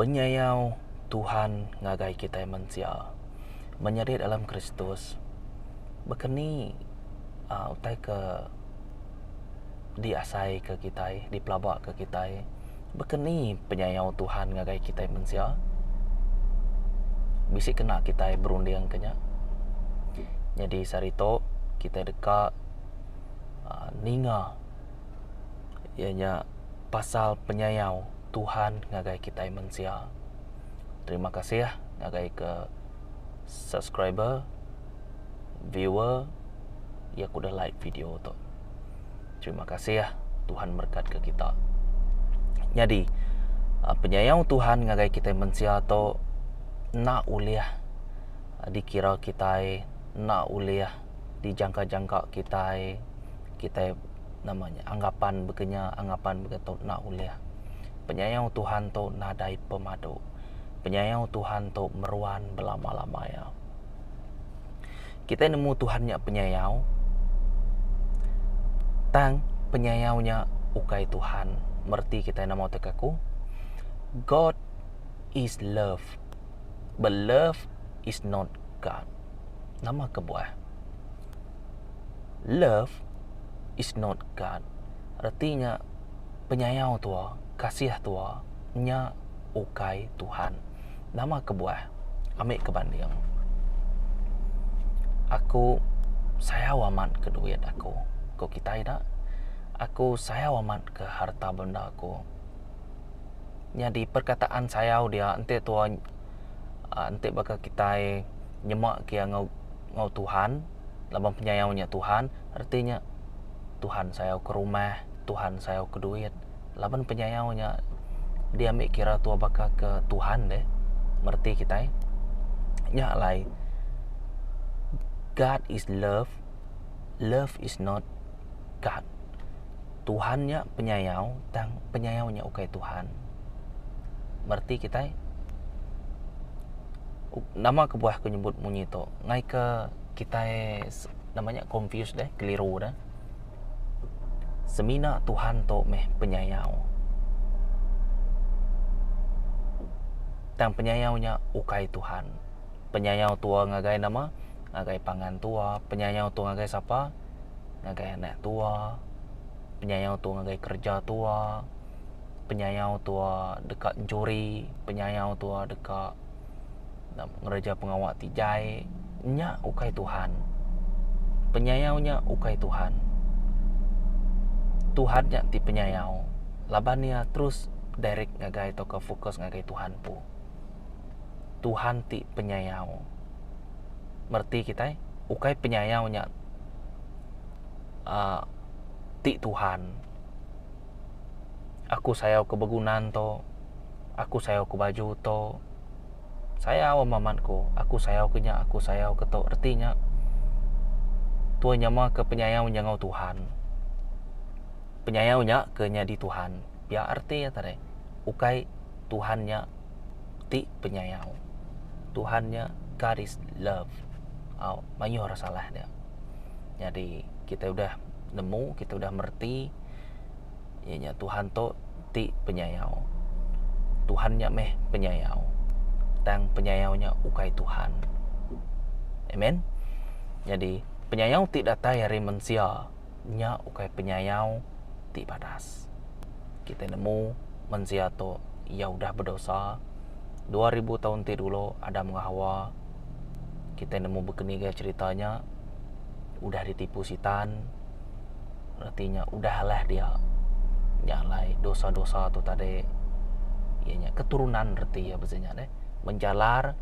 Penyayau Tuhan ngagai kitai mensia. Menyadi dalam Kristus, baka ni uhh utai ke diasaika kitai, dipelabaka kitai, baka ni penyayau Tuhan ngagai kitai mensia? Bisi kena kitai berundingka nya. Nyadi sehari tu kitai deka uhh ninga iya nya pasal penyayau Tuhan ngagai kitai mensia. Terima kasih ngagai ke subscriber, viewer iya ke udah like video tu. Terima kasih Tuhan merekat ke kita. Nyadi penyayau Tuhan ngagai kitai mensia tu enda ulih dikira kitai, enda ulih dijangka-jangka kitai, kitai nama nya anggapan baka nya anggapan baka tu enda ulih. Penyayau Tuhan tu nadai pemadu. Penyayau Tuhan tu meruan belama-lama iya. Kitai nemu Tuhan nya penyayau tang penyayau nya ukai Tuhan. Mereti kitai nama utai ke aku? God is love but love is not God. Nama kebuah? Love is not God. Reti nya penyayau tua, kasih tua nya ukai Tuhan. Nama kebuah? Ami ke banding. Aku sayau amat ke duit aku, ku kitai ida. Aku sayau amat ke harta benda aku. Nyadi perkataan sayau dia enti tua uhh enti baka kitai nyema ke iya enggau enggau Tuhan laban penyayau nya Tuhan reti nya Tuhan sayau ke rumah, Tuhan sayau ke duit laban penyayau nya diambi kira tua baka ke Tuhan deh mereti kitai. Nya alai God is love, love is not God. Tuhan nya penyayau tang penyayau nya ukai Tuhan. Mereti kitai nama kebuah aku nyebut munyi tu ngaika kitai nama nya confused deh keliru deh. Semina Tuhan tu meh penyayau. Tang penyayau nya ukai Tuhan. Penyayau tua ngagai nama? Ngagai pangan tua, penyayau tua ngagai sapa? Ngagai anak tua, penyayau tua ngagai kereja tua, penyayau tua deka enchuri, penyayau tua deka ngereja pengawa ti jai. Nya ukai Tuhan. Penyayau nya ukai Tuhan. Tuhan nya ti penyayau laban iya terus direct ngagai tauka fokus ngagai Tuhan empu. Tuhan ti penyayau. Mereti kitai ukai penyayau nya uhh ti Tuhan. Aku sayau ke begunan tu, aku sayau ke baju tu, sayau amat ku, aku sayau ke nya, aku sayau ke tu. Reti nya tuai nyama ke penyayau nya enggau Tuhan. Penyayau nya ke nyadi Tuhan. Pia reti iya tadi. Ukai Tuhan nya ti penyayau. Tuhan nya God is love. Au mayuh orang salah dia. Nyadi kitai udah nemu, kitai udah mereti iya nya Tuhan tu ti penyayau. Tuhan nya meh penyayau. Tang penyayau nya ukai Tuhan. Amen. Nyadi penyayau ti datai ari mensia nya ukai penyayau ti badas. Kitai nemu mensia tu iya udah bedosa 2000 taun ti dulu Adam enggau Hawa kitai nemu bekeni ga cherita nya udah ditipu sitan reti nya udah alah dia. Nya alai dosa-dosa tu tadi iya nya keturunan reti iya bisi nya deh menjalar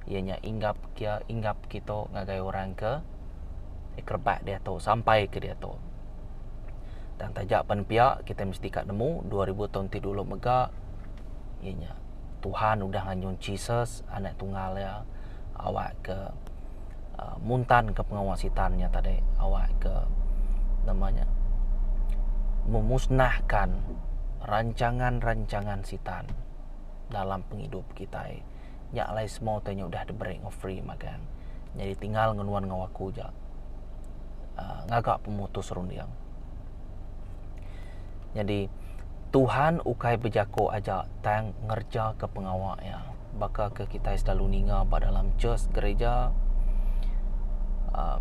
iya nya inggap kia inggap kitu ngagai orang ke kerebak diatu sampai ke diatu. Tang taja pen pia kitai mesti ka nemu 2000 taun ti dulu mega iya nya Tuhan udah nganyung Jesus anak tunggal iya awak ke uhh muntan ke pengawa sitan nya tadi awak ke nama nya memusnahkan rancangan-rancangan sitan dalam pengidup kitai. Nya alai semua utai nya udah diberi enggau free magang. Nyadi tinggal ngenuan enggau aku aja uhh ngaga pemutus runding. Nyadi. Tuhan ukai bejako aja tang ngereja ke pengawa iya. Baka ke kitai selalu ninga ba dalam church gereja uhh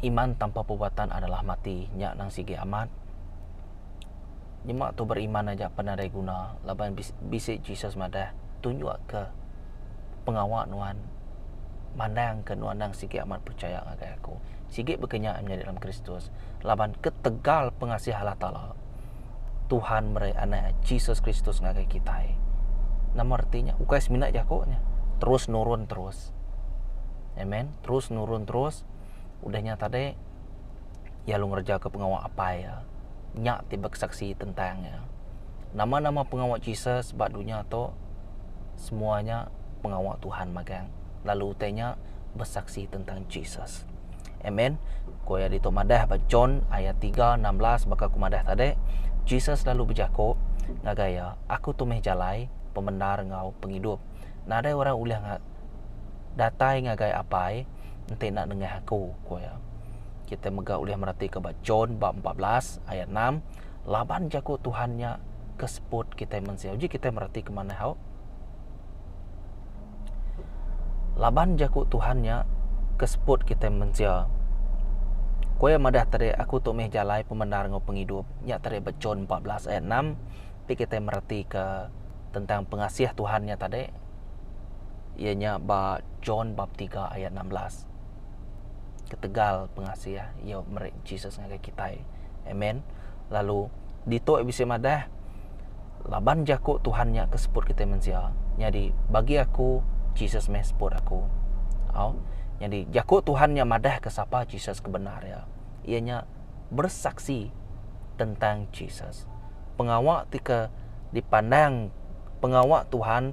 iman tanpa perbuatan adalah mati nya nang sigi amat. Nyema tu beriman aja pan nadai guna laban bisi Jesus madah tunjuk ke pengawa nuan mandang ke nuan nang sigi amat percaya ngagai aku. Sigi baka nya menyadi dalam Kristus laban ketegal pengasih Allah Taala. Tuhan meri anak Jesus Kristus ngagai kitai. Nama reti nya? Ukai semina jaku nya. Terus nurun terus. Amen. Terus nurun terus. Udah nya tadi iya lalu ngerejaka pengawa apai iya. Nya ti besaksi tentang iya. Nama-nama pengawa Jesus ba dunya tu semua nya pengawa Tuhan magang. Lalu utai nya besaksi tentang Jesus. Amen. Ku iya ditu madah ba John ayat 3 16 baka ku madah tadi, Jesus lalu bejaku ngagai iya, Aku tu meh jalai, pemendar enggau pengidup. Nadai orang ulih datai ngagai Apai enti enda nengah aku, ku iya. Kita mega ulih meratika ba John ba 14 ayat 6, laban jaku Tuhan nya ke seput kitai mensia. Uji kitai meratika manah au. Laban jaku Tuhan nya ke seput kitai mensia. Ku iya madah tadi aku tu mih jalai pemendar enggau pengidup nya tadi ba John 14 ayat 6 ti kitai meretika tentang pengasih Tuhan nya tadi iya nya ba John bab 3 ayat 16. Ketegal pengasih iya meri Jesus ngagai kitai. Amen. Lalu ditu bisi madah Laban jaku Tuhan nya ke seput kitai mensia. Nyadi, bagi aku, Jesus meh seput aku. Au. Nyadi, jaku Tuhan nya madahka sapa Jesus ke bendar iya. Iya nya bersaksi tentang Jesus. Pengawa ti ke dipandang pengawa Tuhan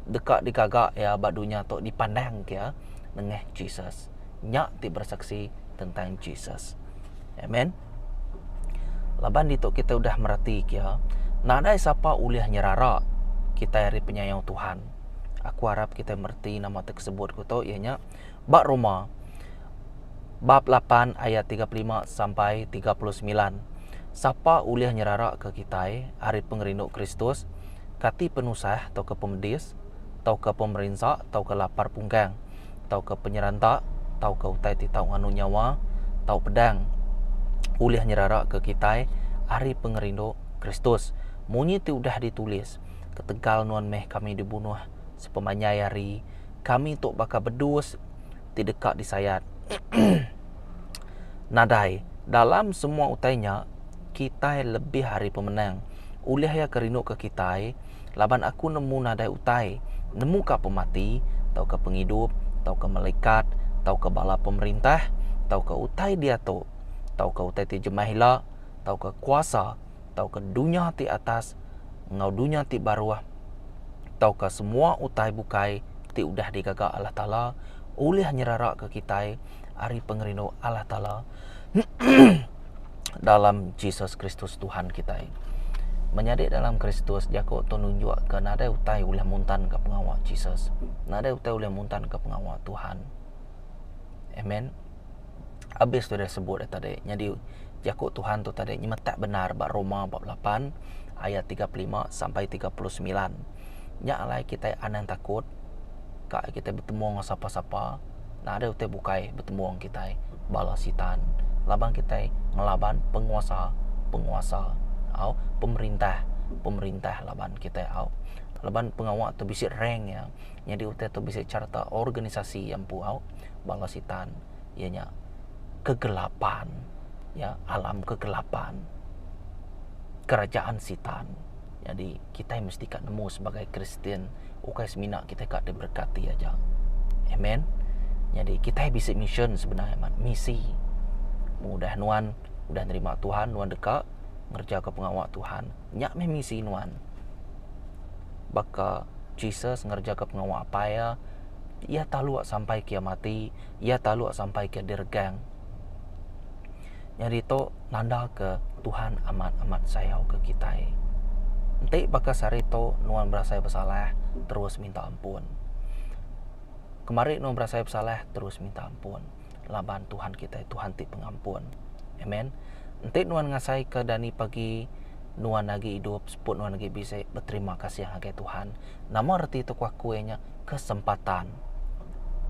deka digaga iya ba dunya tu dipandangka iya nengah Jesus. Nya ti bersaksi tentang Jesus. Amen. Laban ditu kitai udah mereti kia, nadai sapa ulih nyerara kitai ari penyayau Tuhan. Aku arap kitai mereti nama ti kesebut ku tu iya nya ba Roma bab 8 ayat 35 sampai 39. Sapa ulih nyerara ke kitai ari pengerindu Kristus? Kati penusah tauka pemedis tauka pemerinsa tauka lapar pungkang tauka penyeranta tauka utai ti tau nganu nyawa tau pedang ulih nyeraraka kitai ari pengerindu Kristus. Munyi ti udah ditulis, Ketegal nuan meh kami dibunuh sepemanjai hari, kami tu baka bedus ti deka disayat. Nadai, dalam semua utai nya, kitai lebih ari pemenang. Ulih iya ke rinduka kitai, Laban aku nemu nadai utai, nemuka pemati, tauka pengidup, tauka melikat, tauka bala pemerintah, tauka utai diatu, tauka utai ti jemah ila, tauka kuasa, tauka dunya ti atas enggau dunya ti baruh, tauka semua utai bukai ti udah digaga Allah Taala, ulih nyeraraka kitai ari pengerindu Allah Taala. dalam Jesus Kristus Tuhan kitai. Menyadi dalam Kristus jaku tu nunjukka nadai utai ulih muntanka pengawa Jesus. Nadai utai ulih muntanka pengawa Tuhan. Amen. Abis tu dah sebut dah tadi. Nyadi jaku Tuhan tu tadi nyemetak benar ba Roma bab 8 ayat 35 sampai 39. Nya alai kitai anang takut ka kitai betemu enggau sapa-sapa nadai utai bukai betemu enggau kitai bala sitan laban kitai ngelaban penguasa penguasa au pemerintah pemerintah laban kitai au laban pengawa tu bisi rank iya nyadi utai tu bisi carta organisasi iya empu au bala sitan iya nya kegelapan ya alam kegelapan kerajaan sitan. Nyadi kitai mesti ka nemu sebagai Kristian ukai semina kitai ka diberkati aja. Amen. Nyadi kitai bisi mission sebenar amat, misi. Udah nuan udah nerima Tuhan, nuan deka ngerejaka pengawa Tuhan. Nya meh misi nuan. Baka Jesus ngerejaka pengawa Apai iya, iya taluk sampai ke iya mati, iya taluk sampai ke diregang. Nyadi tu nanda ke Tuhan amat-amat sayau ke kitai. Enti baka sehari tu nuan berasai besalah, terus minta ampun. Kemari nuan berasai besalah, terus minta ampun. Laban Tuhan kitai Tuhan ti pengampun. Amen. Enti nuan ngasai ke dani pagi, Nuan agi idup, seput nuan agi bisi, beterima kasih ngagai Tuhan. Nama reti tu ku aku iya nya kesempatan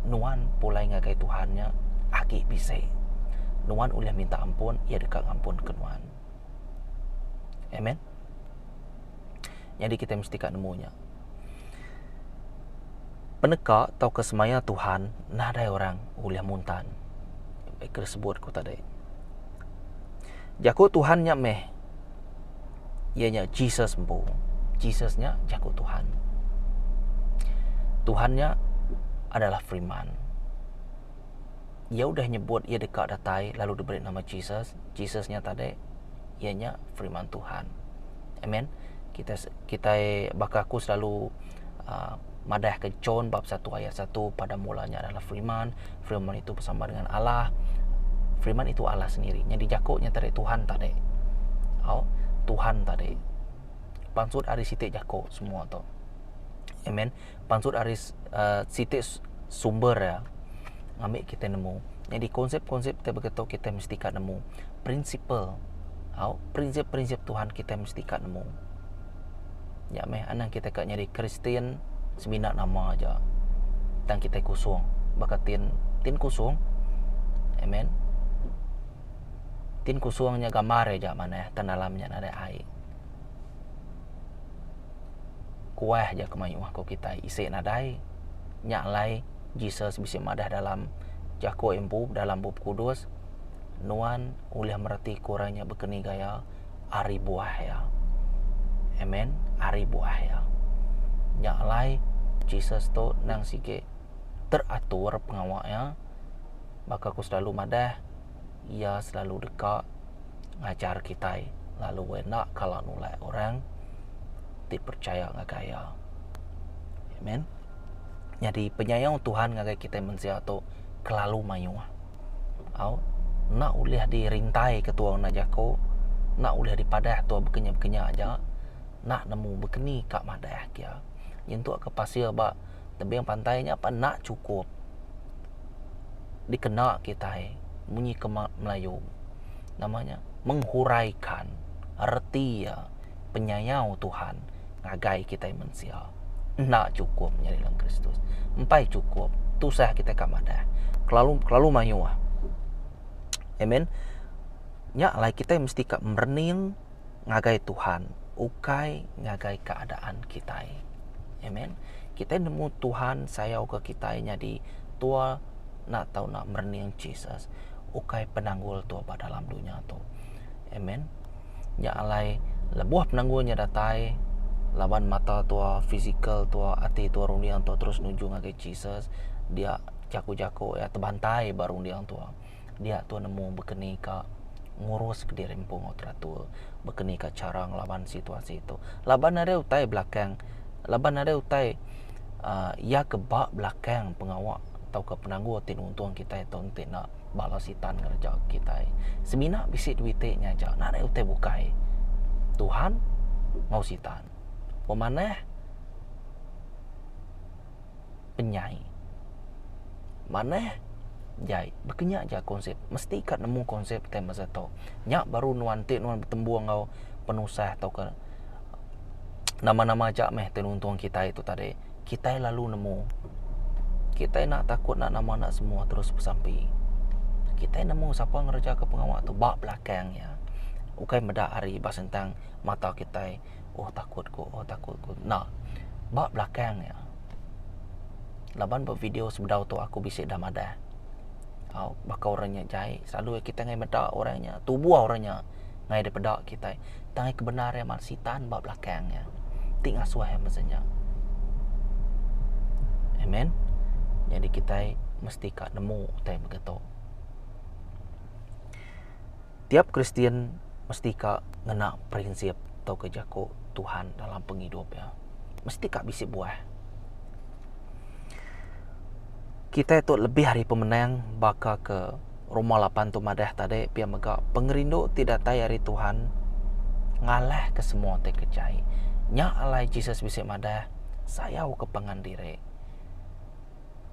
nuan pulai ngagai Tuhan nya agi bisi. Nuan ulih minta ampun, iya deka ngampunka nuan. Amen. Nyadi kitai mesti ka nemu nya. Peneka tauka semaya Tuhan nadai orang ulih muntan. Ke disebut ku tadi. Jaku Tuhan nya meh iya nya Jesus empu. Jesus nya jaku Tuhan. Tuhan nya adalah firman. Iya udah nyebut iya deka datai lalu diberi nama Jesus. Jesus nya tadi iya nya firman Tuhan. Amen. Kita kitai baka aku selalu uh, madah ke John bab 1 ayat 1 pada mulanya adalah firman, firman itu bersama dengan Allah. Firman itu Allah sendiri. Nyadi jaku nya tadi Tuhan tadi. Au, Tuhan tadi. Pansut ari siti jaku semua tu. Amen. Pansut ari uh, siti sumber ya. Ngambi kita nemu. Jadi konsep-konsep kita begitu kita mesti ka nemu. Prinsipal. Au, prinsip-prinsip Tuhan kita mesti ka nemu. Nya meh anang kitai ka nyadi Kristian semina nama aja. Tang kitai kusung baka tin tin kusung. Amen. Tin kusung nya gambar aja manah tang dalam nya nadai ai. Kuah aja ke mayuh ko kitai isi nadai. Nya alai Jesus bisi madah dalam jaku empu dalam bup kudus nuan ulih mereti ke orang nya bekeni gaya ari buah iya. Amen. Ari buah iya. Nya alai Jesus tu nang sigi teratur pengawa iya. Baka aku selalu madah, iya selalu deka ngajar kitai lalu enda kala nulak orang ti percaya ngagai iya. Amen. Nyadi penyayau Tuhan ngagai kitai mensia tu kelalu mayuh. Au enda ulih dirintai ke tua ngena jaku, enda ulih dipadah tua bekenya-bekenya aja, enda nemu bekeni ka madah kia. Nyentuk ke pasir ba tebing pantai nya pan enda chukup dikena kitai munyi ke Melayu nama nya menghuraikan reti iya penyayau Tuhan ngagai kitai mensia. Enda chukup nyadi dalam Kristus. Empai chukup. Tusah kitai ka madah. Kelalu kelalu mayuh. Amen. Nya alai kitai mesti ka merening ngagai Tuhan ukai ngagai keadaan kitai. Amen. Kitai nemu Tuhan sayau ke kitai nyadi tua enda tau enda merening Jesus ukai penanggul tua ba dalam dunya tu. Amen. Nya alai lebuh penanggul nya datai laban mata tua, fizikal tua, ati tua, runding tua terus nuju ngagai Jesus dia jaku-jaku iya tebantai ba runding tua. Dia tua nemu bekeni ka ngurus kediri empu enggau teratur bekeni ka chara ngelaban situasi tu. Laban nadai utai belakang laban nadai utai uhh iya ke ba belakang pengawa tauka penanggul ti nuntung kitai tu enti enda. Bala sitan ngereja kitai. Semina bisi duit ti nya aja nadai utai bukai. Tuhan enggau sitan. Pemanah penyai. Manah jai. Baka nya aja konsep. Mesti ka nemu konsep ti masa tu. Nya baru nuan ti nuan betembu enggau penusah tauka nama-nama aja meh ti nuntung kitai tu tadi. Kitai lalu nemu. Kitai enda takut enda nama enda semua terus besampi. Kitai nemu sapa ngereja ke pengawa tu ba belakang iya. Ukai meda ari ba sentang mata kitai oh takut ku oh takut ku enda. Ba belakang iya. Laban ba video sebedau tu aku bisi dah madah au baka orang nya jai selalu kitai ngagai meda orang nya tubuh orang nya ngagai dipeda kitai. Tang ke bendar iya mar sitan ba belakang iya ti ngasuh iya masa nya. Amen. Nyadi kitai mesti ka nemu utai mega tu. Tiap Kristian mesti ka ngena prinsip tauka jaku Tuhan dalam pengidup iya. Mesti ka bisi buah. Kitai tu lebih ari pemenang baka ke Roma lapan tu madah tadi pia mega pengerindu ti datai ari Tuhan ngalahka semua ti ke jai. Nya alai Jesus bisi madah sayau ke pangan diri.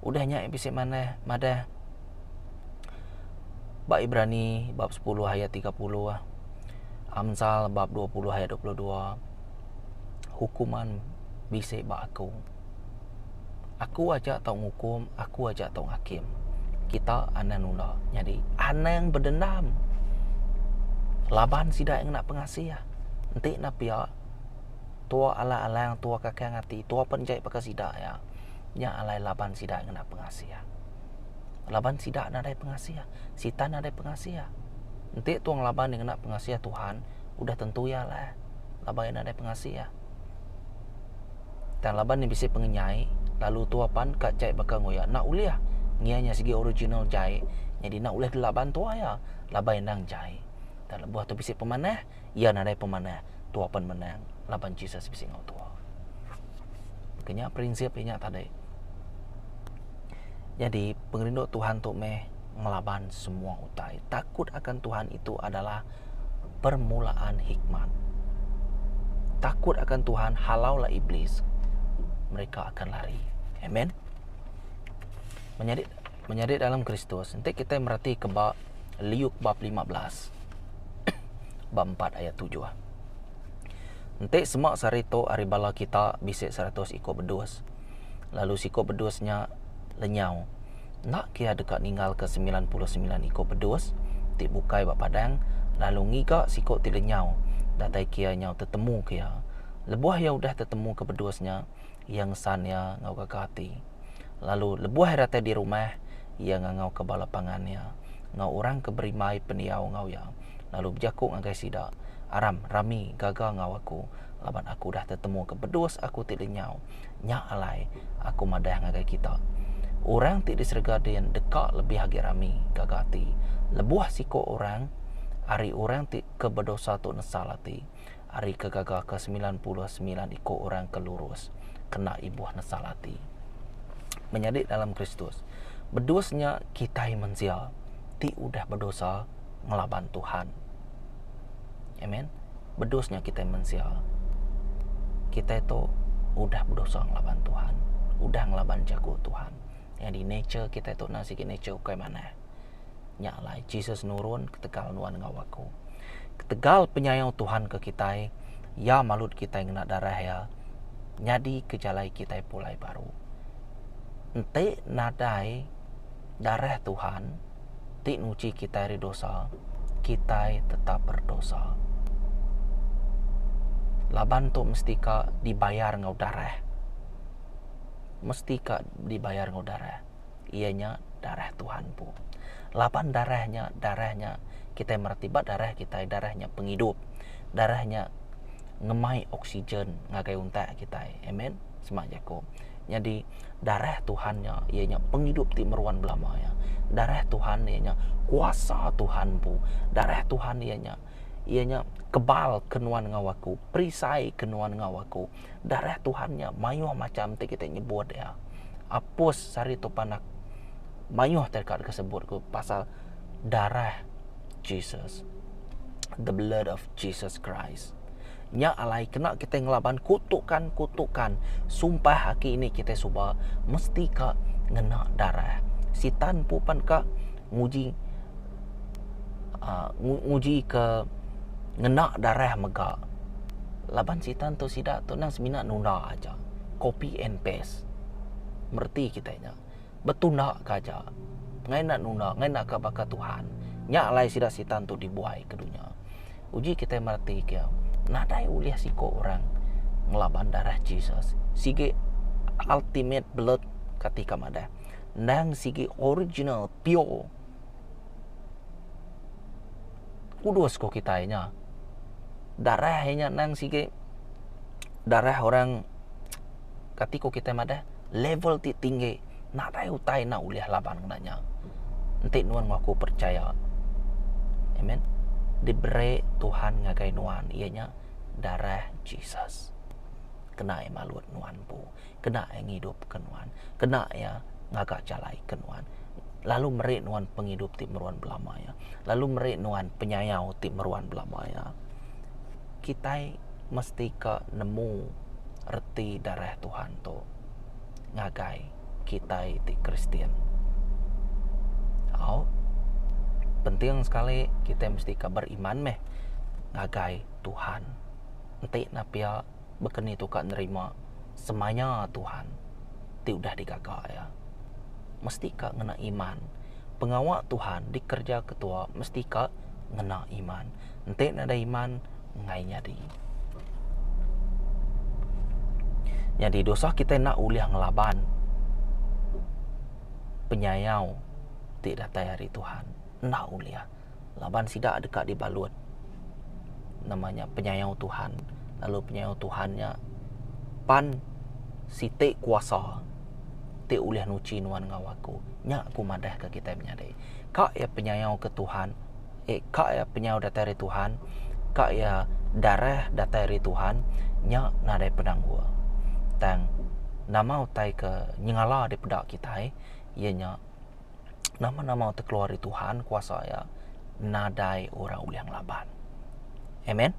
Udah nya iya bisi manah madah ba Ibrani bab sepuluh ayat 30. Amsal bab 20 ayat 22 Hukuman bisi ba aku. Aku aja tau ngukum, aku aja tau ngakim. Kita anang nunda. Nyadi, anang bedendam laban sida ngena pengasih. Enti enda pia, tua alang-alang, tua kakang ati, tua pen jai baka sida iya. Nya alai laban sida ngena pengasih. Laban sida nadai pengasih. Sitan nadai pengasih. Enti tua ngelaban iya ngena pengasih Tuhan, udah tentu iya alah laban iya nadai pengasih. Tang laban iya bisi pengenyai lalu tua pan ka jai baka enggau iya enda ulih. Ngia nya sigi original jai nyadi enda ulih dilaban tua iya laban iya endang jai. Tang lebuh tu bisi pemanah iya nadai pemanah tua pan menang laban Jesus bisi enggau tua. Ke nya prinsip iya nya tadi. Nyadi pengerindu Tuhan tu meh ngelaban semua utai. Takut akan Tuhan itu adalah permulaan hikmat. Takut akan Tuhan halaulah iblis. Mereka akan lari. Amen. Menyadi menyadi dalam Kristus, enti kitai mereti ke ba Luke bab 15 bab 4 ayat 7. Enti sema sehari tu ari bala kita bisi 100 iko bedus, lalu siko bedus nya lenyau, Enda kia deka ninggalka 99 iku bedus ti bukai ba padang lalu ngiga siku ti lenyau datai kia nyau tetemuka iya. Lebuh iya udah tetemuka bedus nya, iya ngesan iya enggau gaga ati. Lalu lebuh iya datai di rumah, iya ngangauka bala pangan iya enggau orang ke berimbai pendiau enggau iya, lalu bejaku ngagai sida, Aram, rami, gaga enggau aku, laban aku udah tetemuka bedus aku ti lenyau. Nya alai, aku madah ngagai kita, orang ti di serega din deka lebih agi rami gaga ati lebuh siku orang ari orang ti ke bedosa tu nesal ati, ari ke gaga ke 99 iku orang ke lurus kena ibuh nesal ati. Menyadi dalam Kristus, bedus nya kitai mensia ti udah bedosa ngelaban Tuhan. Amen. Bedus nya kitai mensia. Kitai tu udah bedosa ngelaban Tuhan. Udah ngelaban jaku Tuhan. Nyadi nature kitai tu endang sigi nature ukai manah. Nya alai Jesus nurun ketegal nuan enggau aku. Ketegal penyayau Tuhan ke kitai, Iya malut kitai ngena darah Iya nyadi ke jalai kitai pulai baru. Enti nadai darah Tuhan, ti nuchi kitai ari dosa, kitai tetap berdosa. Laban tu mesti ka dibayar enggau darah. Mesti ka dibayar enggau darah. Iya nya darah Tuhan empu. Laban darah nya, darah nya kitai mereti ba darah kitai, darah nya pengidup. Darah nya ngemai oksigen ngagai untak kitai. Amen. Sema jaku. Nyadi darah Tuhan nya iya nya pengidup ti meruan belama iya. Darah Tuhan iya nya kuasa Tuhan empu. Darah Tuhan iya nya iya nya kebal ke nuan enggau aku, perisai ke nuan enggau aku. Darah Tuhan nya mayuh macham ti kitai nyebut iya. Apus sehari tu pan mayuh ti deka disebut ku pasal darah Jesus. The blood of Jesus Christ. Nya alai kena kitai ngelaban kutukan-kutukan sumpah aki ini kitai suba mesti ka ngena darah. Sitan empu pan ka nguji uhh nguji ke ngena darah mega laban sitan tu sida tu endang semina nunda aja copy and paste mereti kitai nya. Betunda ka aja. Ngai enda nunda, ngai enda ka baka Tuhan. Nya alai sida sitan tu dibuai ke dunya. Uji kitai mereti ke, nadai ulih siko orang ngelaban darah Jesus. Sigi ultimate blood kati ka madah. Endang sigi original pure. Kudus ko kitai nya. Darah iya nya endang sigi darah orang kati ko kitai madah level ti tinggi nadai utai enda ulih laban ngena nya. Enti nuan ngaku percaya. Amen. Diberi Tuhan ngagai nuan iya nya darah Jesus. Kena iya malut nuan empu. Kena iya ngidup ke nuan. Kena iya ngaga jalai ke nuan. Lalu meri nuan pengidup ti meruan belama iya. Lalu meri nuan penyayau ti meruan belama iya. Kitai mesti ka nemu reti darah Tuhan tu ngagai kitai ti Kristian. Au penting sekali kitai mesti ka beriman meh. ngagai Tuhan. Enti enda pia, baka ni tu ka nerima semaya Tuhan ti udah digaga iya. Mesti ka ngena iman. Pengawa Tuhan dikereja ketua mesti ka ngena iman. Enti nadai iman, enggai nyadi. Nyadi dosa kitai enda ulih ngelaban penyayau ti datai ari Tuhan. Enda ulih. Laban sida deka dibalut nama nya penyayau Tuhan lalu penyayau Tuhan nya pan siti kuasa ti ulih nuchi nuan enggau aku. Nya ku madahka kitai menyadi. Ka iya penyayau ke Tuhan eh ka iya penyayau datai ari Tuhan ka iya darah datai ari Tuhan nya nadai penanggul. Tang nama utai ke nyengala dipeda kitai iya nya Nama-nama utai keluar ari Tuhan kuasa iya nadai orang ulih ngelaban. Amen.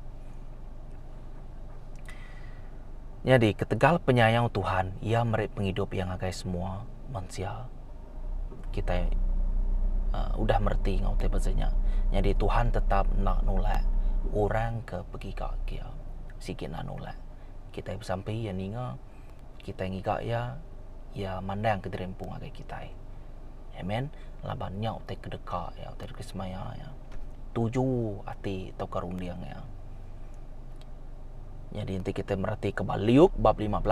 Nyadi ketegal penyayau Tuhan, iya meri pengidup iya ngagai semua mensia. Kitai uh, udah mereti enggau utai pasal nya. Nyadi Tuhan tetap enda nulak orang ke begiga ke iya. Sigi enda nulak. Kitai besampi iya ninga. Kitai ngiga iya, iya mandang ke diri empu ngagai kitai. Amen. Laban nya utai ke deka iya, utai ke semaya iya. Tuju ati tauka runding iya. Nyadi enti kitai meratika ba Luke bab 15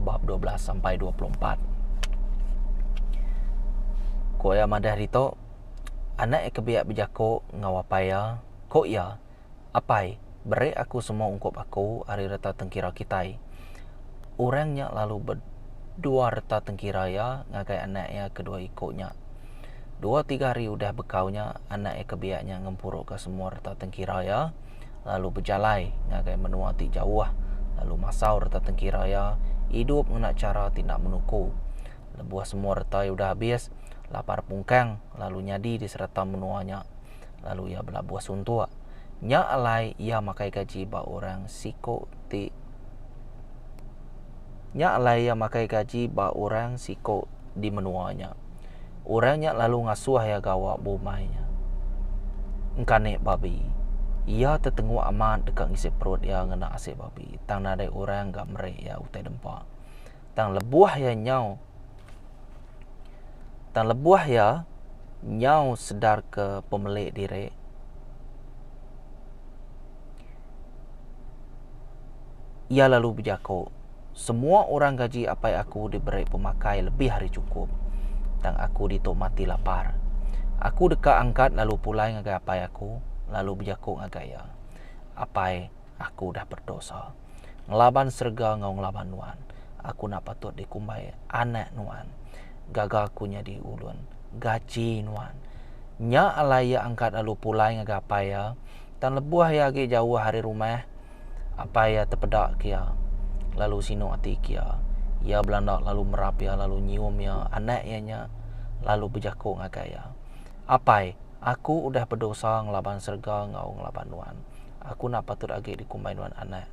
bab 12 sampai 24. Ku iya madah ditu, anak iya ke biak bejaku enggau apai iya, ku iya, Apai, beri aku semua ungkup aku ari reta tengkira kitai. Orang nya lalu bedua reta tengkira iya ngagai anak iya ke dua iku nya. Dua tiga hari udah bekau nya, anak iya ke biak nya ngempuruka semua reta tengkira iya lalu bejalai ngagai menua ti jauh lalu masau reta tengkira iya idup ngena chara ti enda menuku. Lebuh semua reta iya udah abis, lapar pungkang lalu nyadi di serata menua nya. lalu iya belabuh suntuk. Nya alai iya makai gaji ba orang siku ti Nya alai iya makai gaji ba orang siku di menua nya. Orang nya lalu ngasuh iya gawa bumai nya. Engkanik babi. Iya tetenguk amat deka ngisi perut iya ngena asi babi tang nadai orang ga meri iya utai dempa. Tang lebuh iya nyau Tang lebuh iya nyau sedarka pemeli diri, iya lalu bejaku, Semua orang gaji apai aku diberi pemakai lebih ari chukup, tang aku ditu mati lapar. Aku deka angkat lalu pulai ngagai apai aku, lalu bejaku ngagai iya, Apai, Aku udah berdosa ngelaban serega enggau ngelaban nuan. Aku enda patut dikumbai anak nuan. Gaga aku nyadi ulun gaji nuan. Nya alai iya angkat lalu pulai ngagai apai iya. Tang lebuh iya agi jauh ari rumah, apai iya tepeda ke iya lalu sinu ati ke iya. Iya belanda lalu merap iya lalu nyium iya anak iya nya lalu bejaku ngagai iya, Apai, aku udah bedosa ngelaban serega enggau ngelaban nuan. Aku enda patut agi dikumbai nuan anak.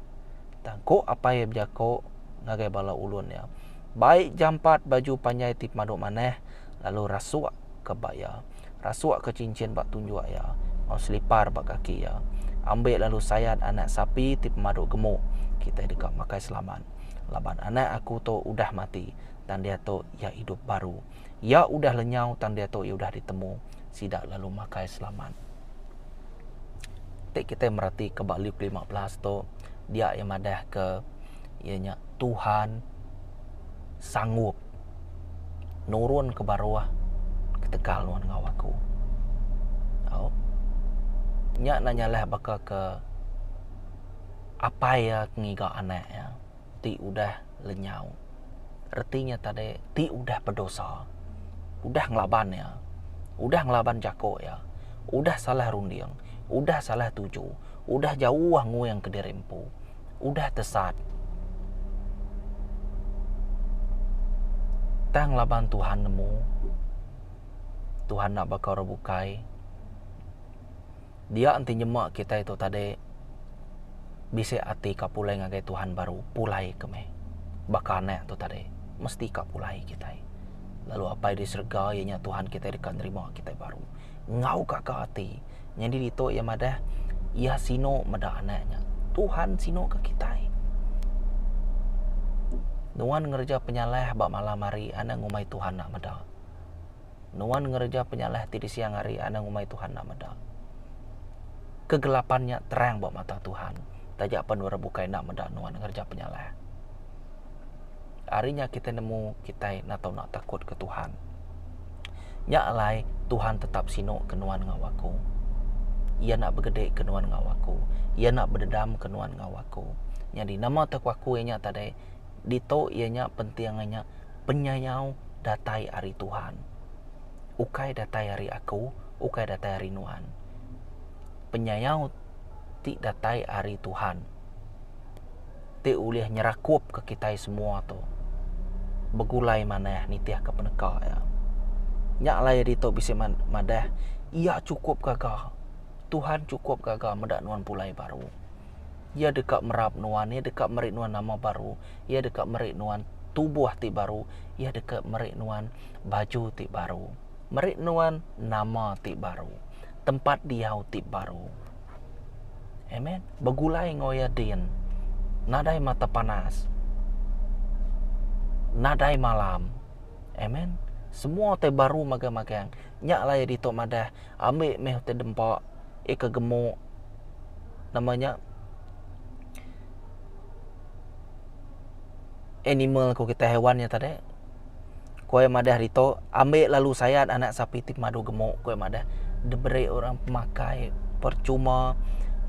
Tang ku apai iya bejaku ngagai bala ulun iya, Bai jampat baju panjai ti pemadu manah lalu rasuk ke ba iya. Rasuk ke cincin ba tunjuk iya enggau selipar ba kaki iya. Ambi lalu sayat anak sapi ti pemadu gemuk. Kitai deka makai selamat. Laban anak aku tu udah mati, tang diatu iya idup baru. Iya udah lenyau tang diatu iya udah ditemu. Sida lalu makai selamat. Ti kitai meratika ba Luke 15 tu dia iya madahka iya nya Tuhan sanggup nurun ke baruh ketegal nuan enggau aku. Au. Nya enda nyalah baka ke apai iya ke ngiga anak iya ti udah lenyau. Reti nya tadi ti udah bedosa, udah ngelaban iya, udah ngelaban jako iya, udah salah runding, udah salah tuju, udah jauh nguing kediri empu, udah tesat. Tang laban Tuhan nemu, Tuhan enda baka orang bukai. Dia enti nyema kitai tu tadi bisi ati ka pulai ngagai Tuhan baru pulai ke meh. Baka anak tu tadi mesti ka pulai kitai. Lalu Apai di serega iya nya Tuhan kitai deka nerima kitai baru enggau gaga ati. Nyadi ditu iya madah. Iya sinu meda anak nya. Tuhan sinu ke kitai. Nuan ngereja penyalah ba malam hari anang ngumbai Tuhan enda meda. Nuan ngereja penyalah ti di siang hari anang ngumbai Tuhan enda meda. Kegelapan nya terang ba mata Tuhan taja pen orang bukai enda meda nuan ngereja penyalah. Ari nya kitai nemu kitai enda tau enda takut ke Tuhan. Nya alai Tuhan tetap sinu ke nuan enggau aku. Iya enda begedi ke nuan enggau aku. Iya enda bededam ke nuan enggau aku. Nyadi nama te ku aku iya nya tadi ditu iya nya penting iya nya penyayau datai ari Tuhan. Ukai datai ari aku, ukai datai ari nuan. Penyayau ti datai ari Tuhan ti ulih nyerakupka kitai semua tu begulai manah nitihka peneka iya. Nya alai ditu bisi madah iya chukup gaga. Tuhan chukup gaga meda nuan pulai baru. Iya deka merap nuan, Iya deka meri nuan nama baru, Iya deka meri nuan tubuh ti baru, Iya deka meri nuan baju ti baru, meri nuan nama ti baru, tempat diau ti baru. Amen. Begulai enggau Iya din. Nadai mata panas. Nadai malam. Amen. Semua utai baru magang-magang. Nya alai ditu madah ambi meh utai dempa ika gemuk nama nya animal ku kitai haiwan nya tadi ku iya madah ditu ambi lalu sayat anak sapi ti pemadu gemuk ku iya madah diberi orang pemakai percuma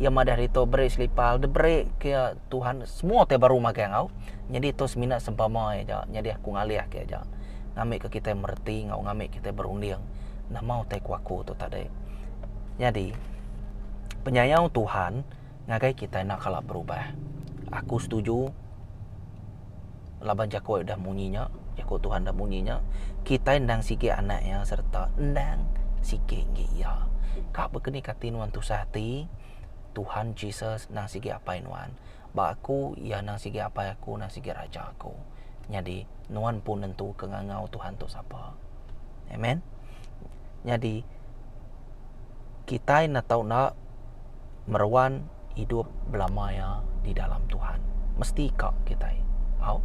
iya madah ditu beri selipar diberi ke iya Tuhan semua ti baru magang au nyadi tu semina sempama iya aja nyadi aku ngalih ke aja ngambi ke kitai mereti enggau ngambi kitai berunding nama utai ku aku tu tadi nyadi. Penyayau Tuhan ngagai kitai enda kala berubah. Aku setuju laban jaku udah munyi nya, jaku Tuhan udah munyi nya, kitai endang sigi anak iya sereta endang sigi enggi iya. Ka baka ni kati nuan tusah ati, Tuhan Jesus endang sigi apai nuan. Ba aku, iya endang sigi apai aku, endang sigi raja aku. Nyadi, nuan pun nentu ke ngangau Tuhan tu sapa. Amen. Nyadi, kitai enda tau enda meruan idup belama iya di dalam Tuhan. Mesti ka kitai. Au.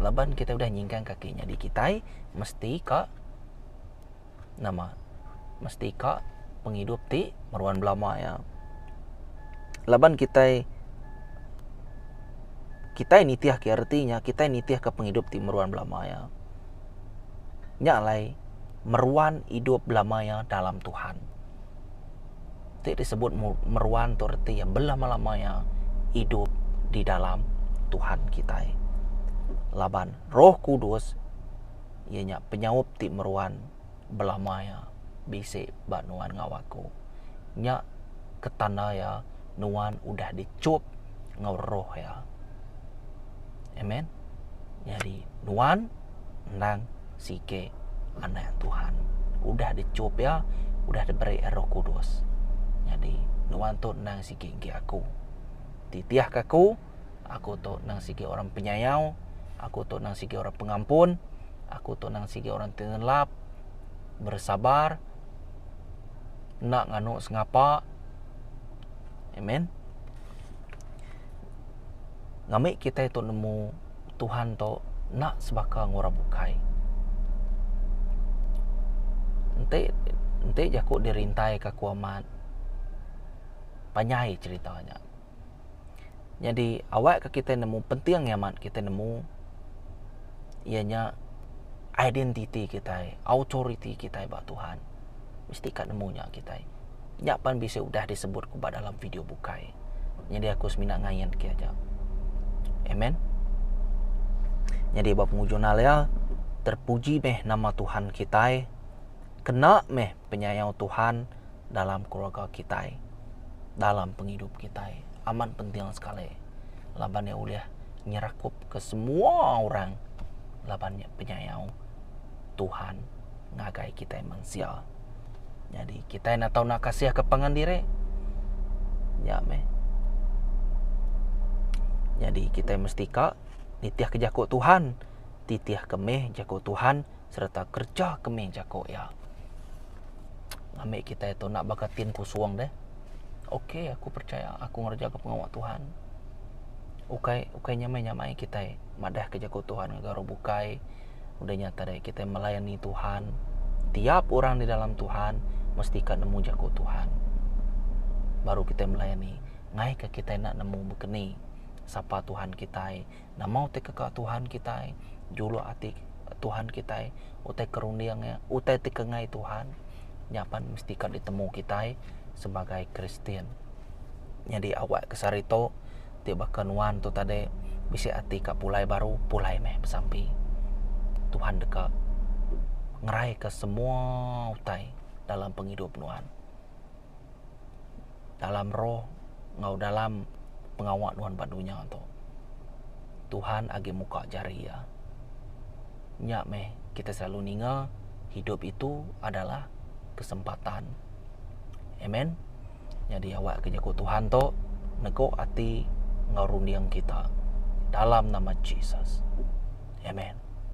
Laban kitai udah nyingkang kaki nyadi kitai mesti ka nama mesti ka pengidup ti meruan belama iya. Laban kitai kitai nitih ke reti nya kitai nitih ke pengidup ti meruan belama iya. Nya alai meruan idup belama iya dalam Tuhan. Ti disebut meruan tu reti iya belama-lama iya idup di dalam Tuhan kitai. Laban Roh Kudus iya nya penyaup ti meruan belama iya bisi ba nuan enggau aku. Nya ke tanda iya nuan udah dichup enggau roh iya. Amen. Nyadi nuan endang sigi anak Tuhan. Udah dichup iya, udah diberi Roh Kudus. Nyadi nuan tu endang sigi enggi aku. Titih ka aku, aku tu endang sigi orang penyayau, aku tu endang sigi orang pengampun, aku tu endang sigi orang ti nelap, bersabar, enda nganu sengapa. Amen. Ngambi kitai tu nemu Tuhan tu enda sebaka enggau orang bukai. Enti enti jaku dirintai ka aku amat panjai cherita nya. Nyadi awak ka kitai nemu penting amat kitai nemu iya nya identiti kitai, authority kitai ba Tuhan. Mesti ka nemu nya kitai. Nya pan bisi udah disebut ku ba dalam video bukai. Nyadi aku semina ngayan ke aja. Amen. Nyadi ba pengujung nal iya, terpuji meh nama Tuhan kitai. Kena meh penyayau Tuhan dalam keluarga kitai. Dalam pengidup kitai. Amat penting sekali. Laban iya ulih nyerakup ke semua orang laban nya penyayau Tuhan ngagai kitai mensia. Nyadi kitai enda tau nak kasih ke pangan diri. Nya meh. Nyadi kitai mesti ka nitih ke jaku Tuhan, titih ke meh jaku Tuhan sereta kereja ke meh jaku iya. Ngambi kitai tu enda baka tin kusung deh. Ok aku percaya aku ngereja ke pengawa Tuhan. Ukai ukai nyamai-nyamai kitai madah ke jaku Tuhan ngagai orang bukai udah nya tadi kitai melayani Tuhan. Tiap orang di dalam Tuhan mesti ka nemu jaku Tuhan. Baru kitai melayani ngai ke kitai enda nemu bekeni sapa Tuhan kitai, nama utai ke ka Tuhan kitai, juluk ati Tuhan kitai, utai ke runding iya, utai ti ke enggai Tuhan. Nya pan mesti ka ditemu kitai sebagai Kristian. Nyadi awak ke sehari tu ti baka nuan tu tadi bisi ati ka pulai baru, pulai meh besampi. Tuhan deka ngeraika semua utai dalam pengidup nuan. Dalam roh enggau dalam pengawa nuan ba dunya tu. Tuhan agi muka jari iya. Nya meh kitai selalu ninga hidup itu adalah kesempatan. Amen. Nyadi awak ke jaku Tuhan tu nego ati enggau runding kita dalam nama Jesus. Amen.